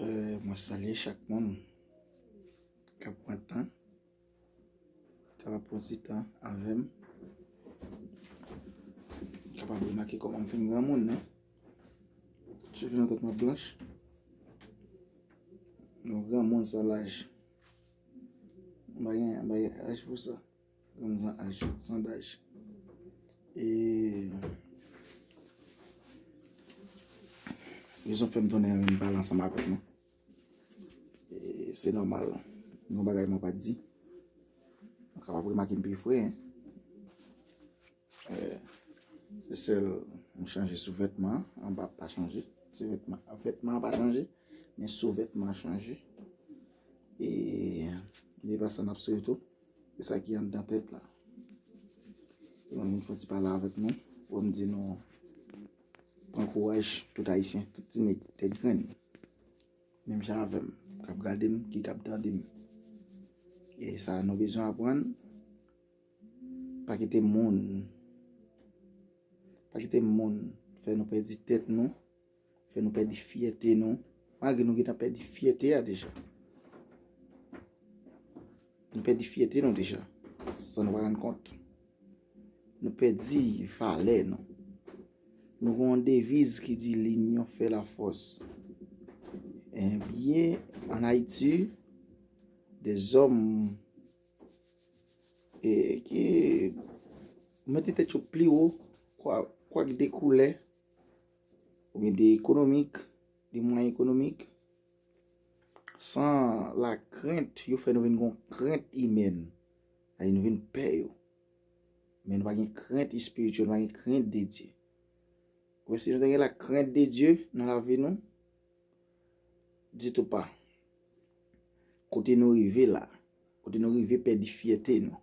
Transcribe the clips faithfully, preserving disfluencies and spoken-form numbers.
Euh, mwen salye chak moun k ap pran tan, k ap pran ti tan avè m, k ap remake kòman m fin granmoun, non? Cheve nan tèt mwen blanch. Yon granmoun san laj. M pa gen, m pa gen laj pou sa. Granmoun san laj, san laj. E rezon fè m tounen vin pale ansanm avèk nou. E se nòmal. Yon bagay mwen pa t di. Nou kapab remake m pi fre, hein. Eh, se sèl m chanje sou vètman an, anba pa chanje. Se vètman, vètman an pa chanje, men sou vètman an chanje. E li pa sa n ap swiv tou. Se sa ki anndan tèt la. E mwen vin fè yon ti pale avèk nou pou m di nou pran kouraj, tout Ayisyen, tout ti nèg tèt grenn, menm jan avè m, k ap gade m, ki k ap tande m. E sa nou bezwen aprann. Pa kite moun, pa kite moun fè nou pèdi tèt nou, fè nou pèdi fyète nou, malgre nou gentan pèdi fyète a deja. Nou pèdi fyète nou deja, san nou pa rann kont. Nou pèdi valè nou. Nou gen yon deviz ki di: L'union fait la force. Ebyen, an Ayiti, de zòm e ki mete tèt yo pli wo, kwa, kwak de koulè, oubyen de ekonomik, de mwayen ekonomik, san lakrent, yo fè nou vin gon krent imèn. Sa di nou vin pè yo. Men nou pa gen krent espirityèl, nou pa gen krent de Dye. Ou wè, si nou te gen lakrent de Dye nan lavi nou, ditou pa. Kote nou rive la, kote nou rive pèdi fyète nou,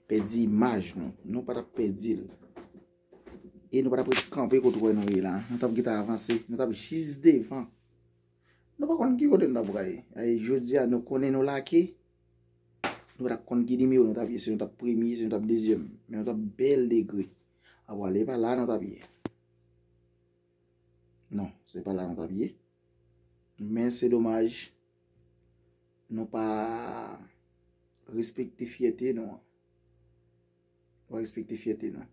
pèdi imaj nou, nou pa t ap pèdi l. E nou pa t ap ret kanpe kote w wè nou ye la. Nou t ap gentan avanse, nou t ap jis devan. Nou pa konn ki kote nou t ap pral ye. E jodi a, nou konnen nou lake. Nou pa t ap konn ki nimewo nou t ap ye, si nou t ap premye, si nou t ap dezyèm. Men nou t ap bèl degre. Apre, e pa la nou t ap ye. Non, se pa la nou t ap ye. Men se domaj, nou pa respekte fyète nou an. Nou pa respekte fyète nou.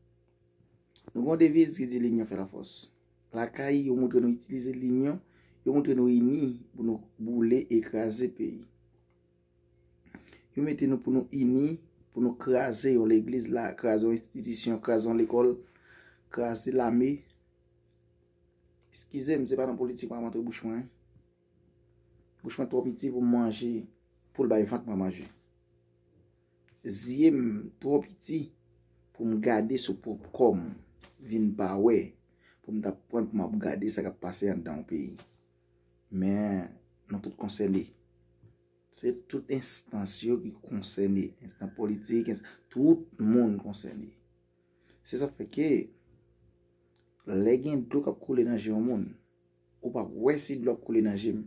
Nou gen yon deviz ki di: L'union fait la force. Lakay, yo montre nou itilize linyon, yo montre nou ini pou nou boule e kraze peyi. Yo mete nou pou nou ini, pou nou kraze yon legliz la, kraze yon enstitisyon, kraze yon lekòl, kraze lame. Eskize m, se pa nan politik m ap antre bouch mwen. Bouch mwen twò piti pou m manje, pou l bay vant mwen manje. Zye m twò piti pou m gade sou pwòp kò m, vin pa wè, pou m ta pran pou m ap gade sa k ap pase anndan yon peyi. Men, nou tout konsène. Se tout enstans yo ki konsène, enstans politik, enst-, tout moun konsène. Se sa k fè ke lè gen dlo k ap koule nan je yon moun, ou p ap wè si dlo ap koule nan je m,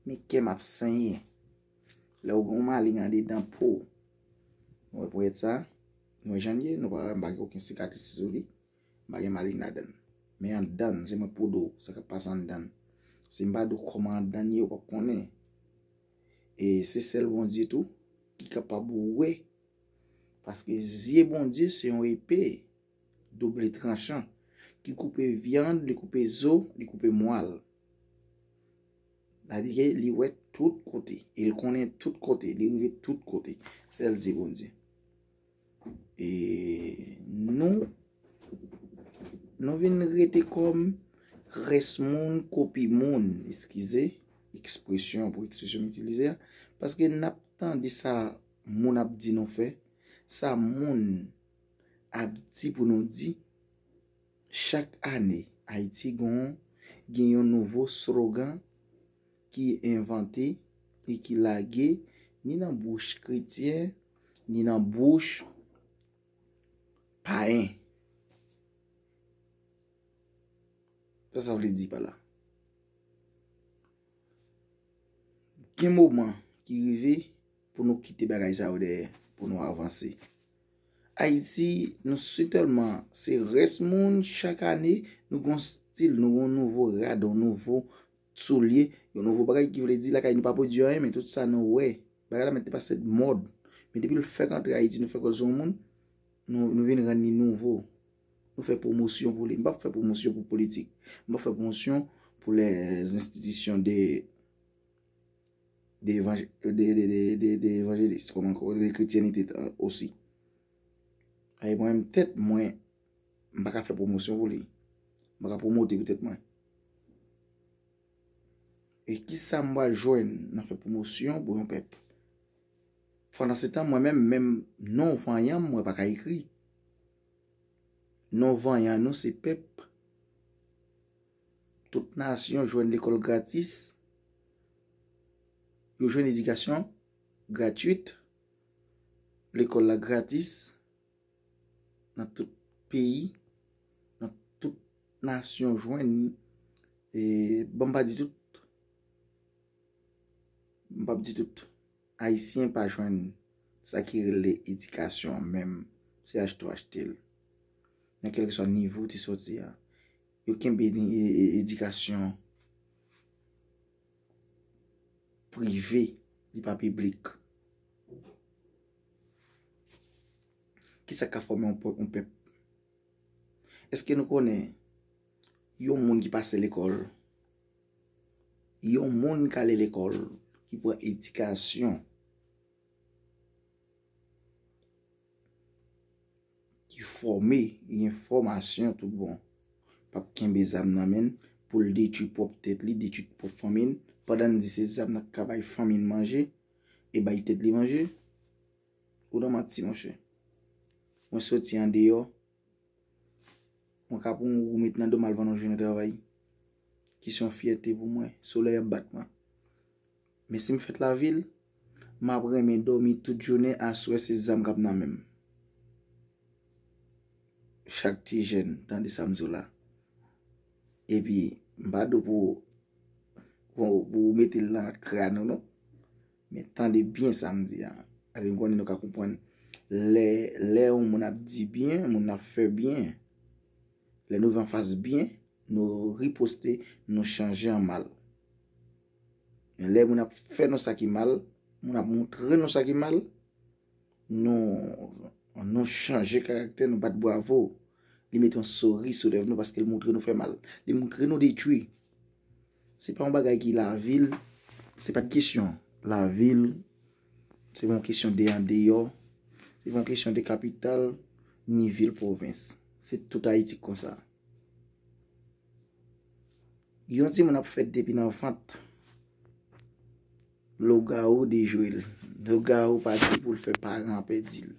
men kè m ap senyen. Lè w gen yon maleng andedan po w, nou wè ponyèt sa, nou wè jan l ye, nou pa wè m pa gen okenn sikatris sou li. M pa gen maleng ladan l. Men anndan l, se mwen pou di w sa k ap pase anndan l. Si m pa di w kòman anndan l ye, ou p ap konnen. E se sèl Bondye tou ki kapab wè. Paske zye Bondye se yon epe double tranchan ki koupe vyann, li koupe zo, li koupe mwal. Sa vle di ke li wè tout kote, e l konnen tout kote, li rive tout kote. Sèl zye Bondye. E nou, nou vin rete kòm rès moun, kopi moun, eskize ekspresyon, pou ekspresyon m itilize a, paske n ap tande sa moun ap di nou fè, sa moun ap di pou nou di. Chak ane, Ayiti gon, gen yon nouvo slogan ki envante e ki lage ni nan bouch kretyen, ni nan bouch payen. Sa sa vle di pa la? Gen moman ki rive pou nou kite bagay sa yo dèyè, pou nou avanse. Ayiti, nou sitèlman se rès moun, chak ane, nou gon stil, nou gon nouvo rad, yon nouvo soulye, yon nouvo bagay ki vle di lakay nou pa pwodui anyen, men tout sa nou wè. Bagay la mèt te pase mòd. Men depi l fèk antre Ayiti, nou fèk wè l se yon moun, nou, nou vin rann li nouvo. Nou fè pwomosyon pou li. M p ap fè pwomosyon pou politik. M p ap fè pwomosyon pou lèzinstitisyon de, de, evanj- de, de, de, de, de evanjelis, kòman ankò, de kretyenite osi. Ay, mwen menm tèt mwen, m pa ka fè pwomosyon pou li. M pa ka pwomote pou tèt mwen. E kisa m pral jwenn nan fè pwomosyon pou yon pèp? Pandansetan, mwen menm, menm non vanyan m, mwen pa ka ekri. Non vanyan nou se pèp. Tout nasyon jwenn lekòl gratis. Yo jwenn edikasyon gratwit. Lekòl la gratis. Nan tout peyi, nan tout nasyon jwenn li. E, bon, m pa di tout. M p ap di tout. Ayisyen pa jwenn sa ki rele edikasyon an menm. Se achte w achte l. Nan kèlkeswa nivo w te sòti a, yo kenbe edi- e- e- edikasyon prive, li pa piblik. Kisa k ka fòme yon pèp, yon pèp? Èske nou konnen yon moun ki pase lekòl, yon moun k ale lekòl, ki pran edikasyon, ki fòme, gen fòmasyon tout bon, p ap kenbe zam nan men l pou l detwi pwòp tèt li, detwi pwòp fanmi l, pandan n di se zam nan k ka bay fanmi n manje e bay tèt li manje? Ou nan manti, monchè. Mwen soti andeyò, mwen ka pran yon goumèt nan do m al vann yon jounen travay, ki se yon fyète pou mwen. Solèy ap bat mwen. Men si m fèt lavil, m ap renmen dòmi tout jounen, aswè se zam k ap nan men m. Chak ti jèn, tande sa m di w la. Epi, m pa di w pou, pou, pou w mete l nan kràn ou non. Men tande byen sa m di a. Paske m konnen nou ka konprann. Lè, lè yon moun ap di byen, moun ap fè byen. Lè nou vin anfas byen, nou riposte, nou chanje an mal. Men lè moun ap fè nou sa ki mal, moun ap montre nou sa ki mal, nou, nou chanje karaktè, nou bat bravo. Li mete yon souri sou lèv nou paske l montre nou fè mal. Li montre nou detwi. Se pa yon bagay ki lavil, se pa kesyon lavil, se pa yon kesyon de andeyò, se pa yon kesyon de kapital, ni vil pwovens. Se tout Ayiti k konsa. Yon timoun ap fèt depi nan vant. Lougawou dejwe l. Lougawou pa di pou l fè paran an pèdi l.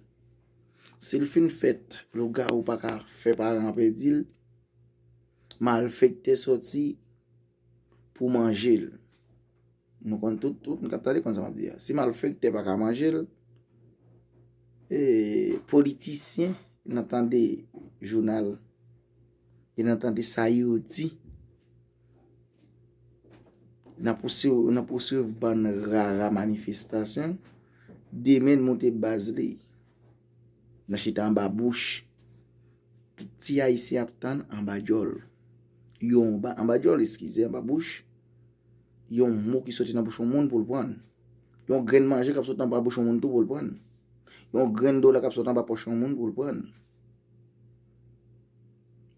Si l fin fèt, lougawou pa ka fè paran an pèdi l, malfektè soti pou manje l. Nou konn tout, tout moun k ap tande konn sa m ap di a. Si malfektè pa ka manje l, e, politisyen nan tande jounal, e nan tande sa yo di, nan pouswiv, nan pouswiv bann rara manifestasyon, demen l monte baz li. Nan chita anba bouch. Tout ti Ayisyen ap tann anba djòl. Yo anba, anba djòl, eskize, anba bouch. Yon mo ki soti nan bouch yon moun pou l pran. Yon grenn manje k ap soti anba bouch yon moun tou pou l pran. Yon grenn dola k ap soti anba pòch yon moun pou l pran.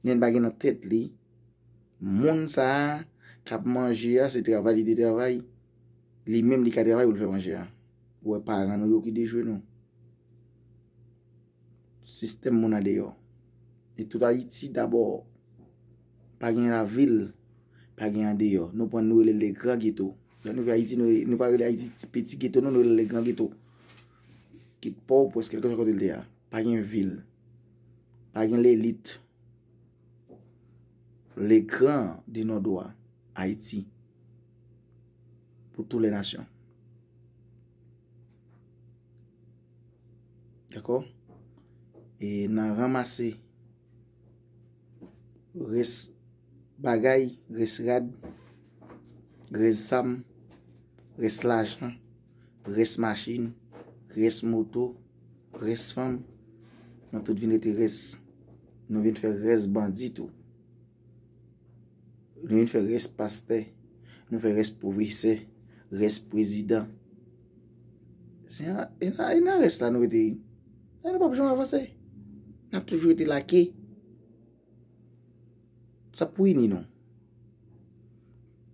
Nèg pa gen nan tèt li. Moun sa a k ap manje a, se travay li te travay. Li menm li ka travay pou l fè manje a. Ou wè paran nou yo ki dejwe nou. Sistèm moun andeyò. E tout Ayiti dabò. Pa gen lavil, pa gen andeyò. Nou pran nou rele le gran geto. Lè nou vin Ayiti, nou, nou pa rele Ayiti ti peti geto, non, nou rele le gran geto. Kit Pòtoprens, kèlkeswa kote l te a. Pa gen vil. Pa gen lelit. Le gran de nòdwa, Ayiti. Pou tou lè nasyon. Dakò? E nan ranmase rès bagay, rès rad, rès zam, rès lajan, rès machin, rès moto, rès fanm, nou tout vin rete rès. Nou vin fè rès bandi tou. Nou vin fè rès pastè. Nou fè rès pwofesè, rès prezidan. Se nan, e nan, e nan rès la nou rete wi. E nou p ap janm avanse. N ap toujou rete lake. Sa pou ini nou.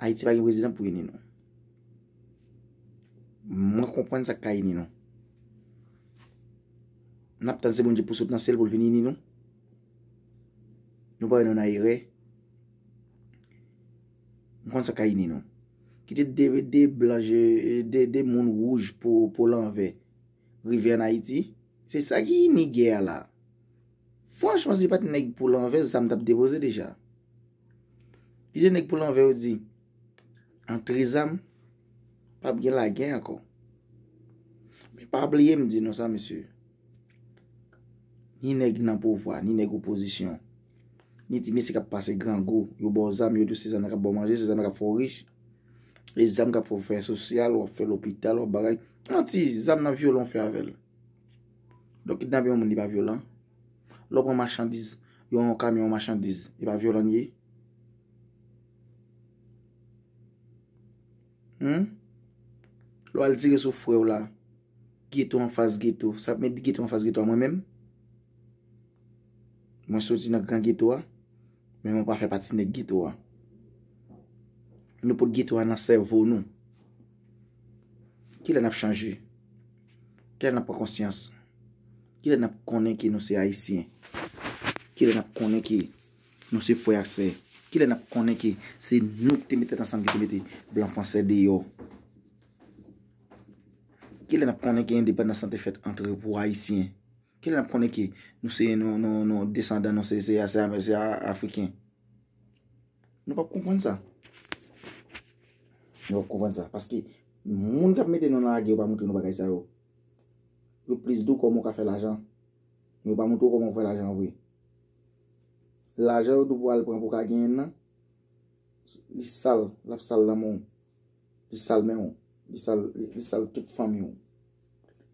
Ayiti pa gen prezidan pou ini nou. Mwen konprann sa k ka ini nou. N ap tann se Bondye pou sot nan syèl pou l vin ini nou. Nou pa wè nou nan erè. M konn sa k ka ini nou. Kite de, de blan, de, de moun wouj po, po lanvè rive ann Ayiti. Se sa ki ini gè a la. Franchman, si pa t nèg po lanvè, zam t ap depoze deja. Kite nèg po lanvè yo di, antre zam, p ap gen lagè ankò. Men pa bliye m di nou sa, mesye. Ni nèg nan pouvwa, ni nèg opozisyon, ni ti mesye k ap pase grangou, yo ba w zam, yo di w se zam nan k ap ba w manje, se zam nan k ap fè w rich, e zam k ap fè w fè sosyal, w ap fè lopital, w ap bagay. Manti, zam nan vyolan w fè avè l. Lè w kidnape yon moun, li pa vyolan. Lè w pran machandiz, yon kamyon machandiz, li pa vyolan l ye? Hmm? Lè w al tire sou frè w la, geto anfas geto. Sa k met geto anfas geto a mwen menm? Mwen soti nan gran geto a, men mwen pa fè pati nèg geto a. Nou pot geto a nan sèvo nou. Kilè n ap chanje? Kilè n ap pran konsyans? Kilè n ap konnen ke nou se Ayisyen? Kilè n ap konnen ke nou se frè ak sè? Kilè n ap konnen ke se nou ki te met tèt ansanm ki te mete blan fransè deyò? Kilè n ap konnen ke endepandans lan te fèt antre pou Ayisyen? Kilè n ap konnen ke nou se, nou, nou, nou desandan, nou se, se, se, se Afriken? Nou p ap konprann sa. Nou p ap konprann sa. Paske moun k ap mete nou nan lagè yo pa montre nou bagay sa yo. Yo plis di w kòman w ka fè lajan. Men yo pa montre w kòman w fè lajan an vre. Lajan yo di w pou w al pran pou w ka genyen l nan, li sal, l ap sal nan men w. Li sal men w. Li sal, li, li sal tout fanmi w.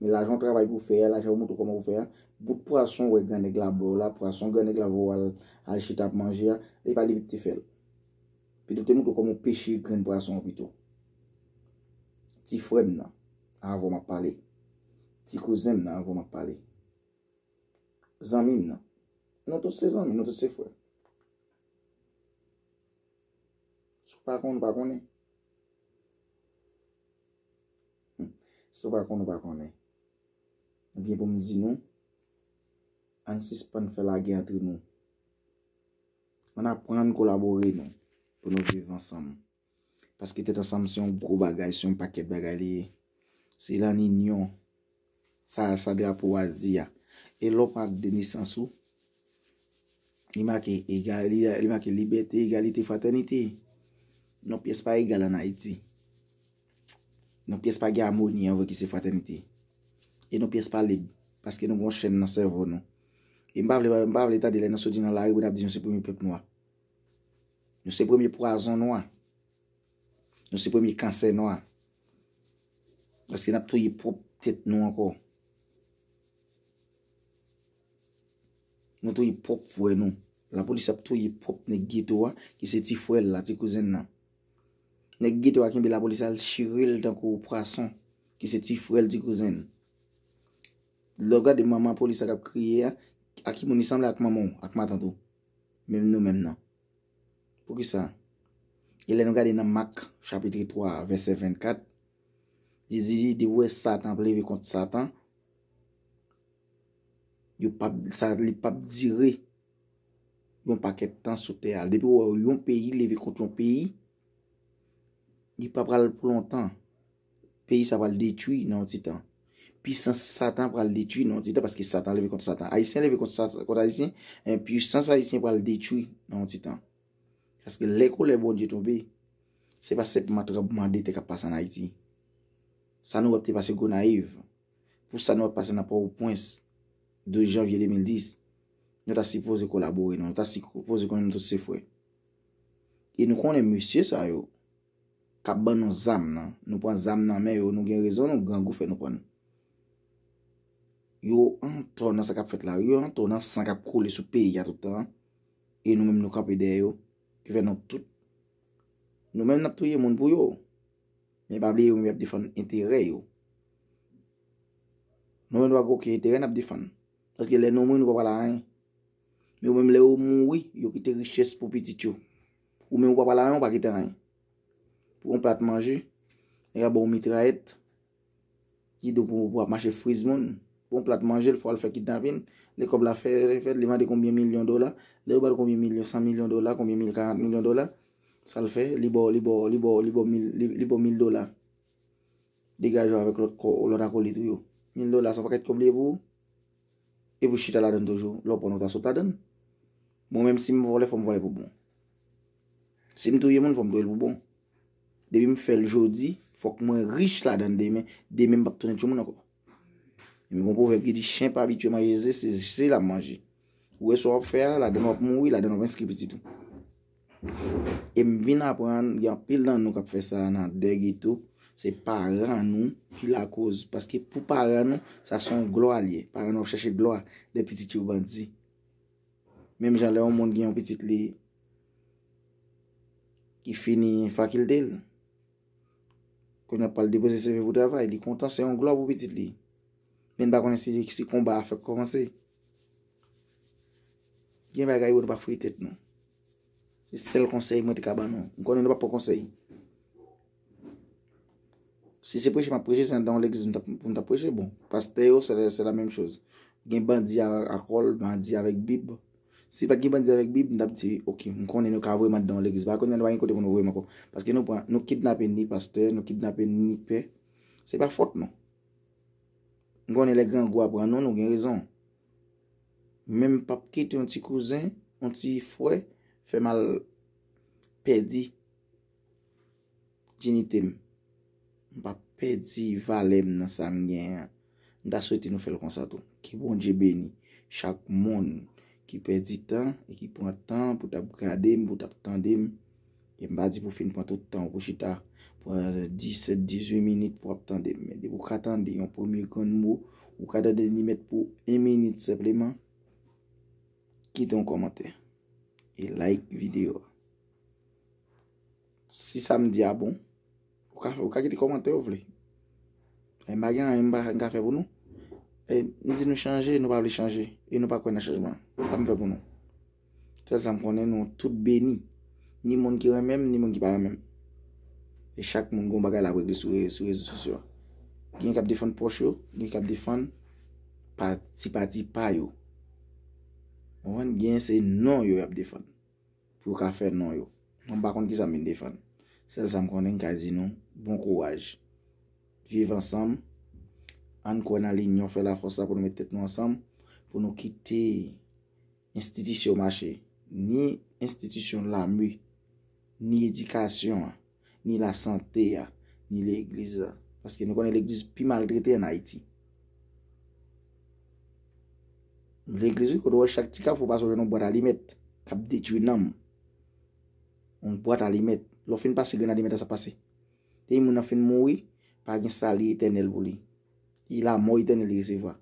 Men lajan w travay pou w fè a, lajan yo montre w kòman pou w fè a, bout pwason w wè grannèg la ba w la, pwason grannèg la voye w al, al chita ap manje a, li pa li menm ki te fè l. Pito te montre w kòman w peche grenn pwason an pito. Ti frè m nan, avan m ap pale. Ti kouzen m nan, avan m ap pale. Zanmi m nan. Nou tout se zanmi, nou tout se frè. Si w pa konn, ou pa konnen. Hmm. Si w pa konn, ou pa konnen. Ebyen, pou m di nou, ann sispann fè lagè antre nou. Ann aprann kolabore nou pou nou viv ansanm. Paske tèt ansanm se yon gwo bagay, se yon pakèt bagay li ye. Se la linyon. Sa, sa drapo a di a. E lè w pa ak de nesans ou, li make egal, li, li make libète, egalite, fratènite. Non pyès pa egal ann Ayiti. Non pyès pa gen amoni an vre ki se fratènite. E non pyès pa lib, paske nou gen yon chèn nan sèvo nou. E m pa vle, m pa vle tande lè nou soti nan lari pou n ap di nou se premye pèp nwa. Nou se premye pwazon nwa. Nou se premye kansè nwa. Paske n ap touye pwòp tèt nou ankò. Nou touye pwòp frè nou. Lapolis ap touye pwòp nèg geto a, ki se ti frè l la, ti kouzen l nan. Nèg geto a kenbe lapolis al chire l tankou pwason, ki se ti frè l, ti kouzen l. Lè w gade manman polis la k ap kriye a, a ki moun li sanble? Ak manman w, ak matant ou. Menm nou menm nan. Poukisa? E lè nou gade nan Mak, chapit twa, vèsè vennkat, li di, depi w wè Satan ap leve kont Satan, yo p ap, sa, li p ap dire yon pakèt tan sou tè a. Depi w wè yon peyi leve kont yon peyi, li pa pral pou lontan. Peyi sa pral detwi nan yon ti tan. Pisans Satan pral detwi nan yon ti tan, paske Satan leve kont Satan. Ayisyen leve kont Sa-, kont Ayisyen, men pisans Ayisyen pral detwi nan yon ti tan. Paske lè kolè Bondye tonbe, se pa senpman tranblemanntè k ap pase ann Ayiti. Sa nou wè k te pase Gonayiv, pou sa nou wè k pase nan Pòtoprens, douz janvye de mil dis, nou ta sipoze kolabore, nou, nou ta sipoze konnen nou tout se frè. E nou konnen mesye sa yo k ap ban nou zam nan, nou pran zam nan men yo, nou gen rezon, nou grangou fè nou pran. Yo antò nan sa k ap fèt la, yo antò nan san k ap koule sou peyi a tout tan an. E nou menm nou kanpe dèyè yo, ki fè nou tout Nou menm n ap touye moun pou yo. Men pa bliye yo menm y ap defann enterè yo. Nou menm nou pa gen okenn enterè n ap defann. Paske lè nou mouri nou pa pral anyen. Men yo menm lè yo mouri, yo kite richès pou pitit yo. Ou menm ou pa pral anyen, ou pa kite anyen. Pou yon plat manje, nèg la ba w mitrayèt, ki do pou, pou ap mache friz moun. Pou yon plat manje, l fò al fè kidnapin, lè kòb la fè, fè, li mande konbyen milyon dola, lè yo ba l konbyen milyon, san milyon dola, konbyen mil, karant milyon dola, sa l fè, li ba w, li ba w, li ba w, li ba w mil, li, li ba w mil dola. Degaje w avèk lòt kò, lòt akolit ou yo. Mil dola, se yon pakèt kòb li ye pou ou. Epi w chita ladann toujou. Lè w pran w ta sot ladann. Bon, menm si m vòlè, fò m vòlè pou bon. Si m touye moun, fò m touye l pou bon. Depi m fè l jodi, fòk mwen rich ladann demen. Demen m p ap tounen timoun ankò. Men gon pwovèb ki di, chen pa abitye manje ze, se ze l ap manje. Ou wè sa w ap fè a, ladann w ap mouri, ladann w ap enskri pitit ou. E m vin aprann, gen anpil nan nou k ap fè sa nan dèg e tou, se paran nou ki lakoz. Paske pou paran nou, sa se yon glwa l ye. Paran nou ap chache glwa lè pitit yo bandi. Menm jan lè yon moun gen yon pitit li ki fini fakilte l, kounye a pral depoze C V pou travay, li kontan, se yon glwa pou pitit li. Men n pa konnen si, si konba a fèk kòmanse. Gen bagay yo nou pa fouye tèt nou. Se sèl konsèy mwen te ka ban nou. M konnen nou p ap pran konsèy. Si se preche m ap preche, se anndan yon legliz m t ap, pou m t ap preche, bon, pastè yo, se, se la menm choz. Gen bandi a, a kòl, bandi avèk bib. Si pa t gen bandi avèk bib, m t ap di, oke, m konnen nou ka voye m anndan yon legliz. Pa konnen nou pa gen kote pou nou voye m ankò. Paske nou pran, nou kidnape ni pastè, nou kidnape ni pè. Se pa fòt nou. M konnen lè grangou a pran nou, nou gen rezon. Men m p ap kite yon ti kouzen, yon ti frè, fè m al pèdi diyite m. M p ap pèdi valè m nan sa m genyen an. M ta swete nou fè l konsa tou. Ke Bondye beni chak moun ki pèdi tan e ki pran tan pou t ap gade m, pou t ap tande m. E m pa di pou fin pran tout tan w pou chita, pran disèt, dizuit minit pou w ap tande m. Men depi w ka tande yon premye grenn mo, ou ka tande li mèt pou yon minit senpleman, kite yon kòmantè e like videyo a. Si sa m di a bon, ou ka, ou ka kite kòmantè ou vle. E m pa gen anyen m pa, m ka fè pou nou. E m di nou chanje, nou pa vle chanje. E nou pa kwè nan chanjman. Sa m fè pou nou. Sèl sa m konnen, nou tout beni. Ni moun ki renmen m, ni moun ki pa renmen m. E chak moun gon bagay l ap regle sou re-, sou rezo sosyo a. Gen k ap defann pwòch yo, gen k ap defann pati, pati pa yo. Ou konprann? Gen se non yo y ap defann. Pou yo ka fè non yo. Mwen m pa konn kisa m vin defann. Sèl sa m konnen, m ka di nou, bon kouraj. Viv ansanm. Ann kwè nan linyon, fè lafòs la pou nou met tèt nou ansanm, pou nou kite enstitisyon mache. Ni enstitisyon lame, ni edikasyon an, ni lasante a, ni legliz la. Paske nou konnen legliz pi maltrete ann Ayiti. Legliz, wi, kote w wè chak ti kafou w pase w jwenn yon bwat alimèt k ap detwi nanm. Yon bwat alimèt. Lè w fin pase grenn alimèt la, sa pase. Depi moun nan fin mouri, pa gen sali etènèl pou li. E lanmò etènèl li resevwa.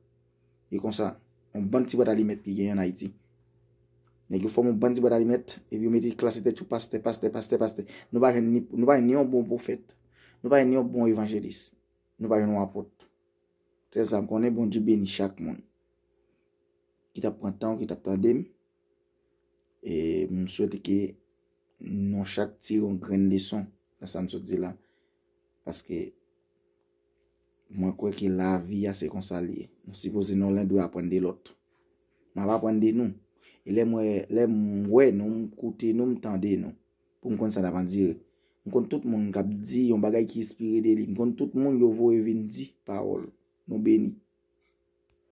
E konsa, yon bann ti bwat alimèt ki genyen ann Ayiti. Nèg yo fòme yon bann ti bwat alimèt, epi yo mete klase tèt yo pastè, pastè, pastè, pastè. Nou pa jwenn ni, nou pa jwenn ni yon bon pwofèt. Nou pa jwenn ni yon bon evanjelis. Nou pa jwenn yon apot. Sèl sa m konnen, Bondye beni chak moun ki t ap pran tan, ki t ap tande m. E m swete ke nou chak tire yon grenn leson nan sa m sot di la. Paske mwen kwè ke lavi a se konsa l ye. Nou sipoze, nou len dwe aprann de lòt. M ap aprann de nou. E lè m wè, lè m wè nou, m koute nou, m tande nou. Pou m konn sa n ap andire. M konn tout moun k ap di yon bagay ki enspire de li. M konn tout moun yo voye vin di pawòl. Nou beni.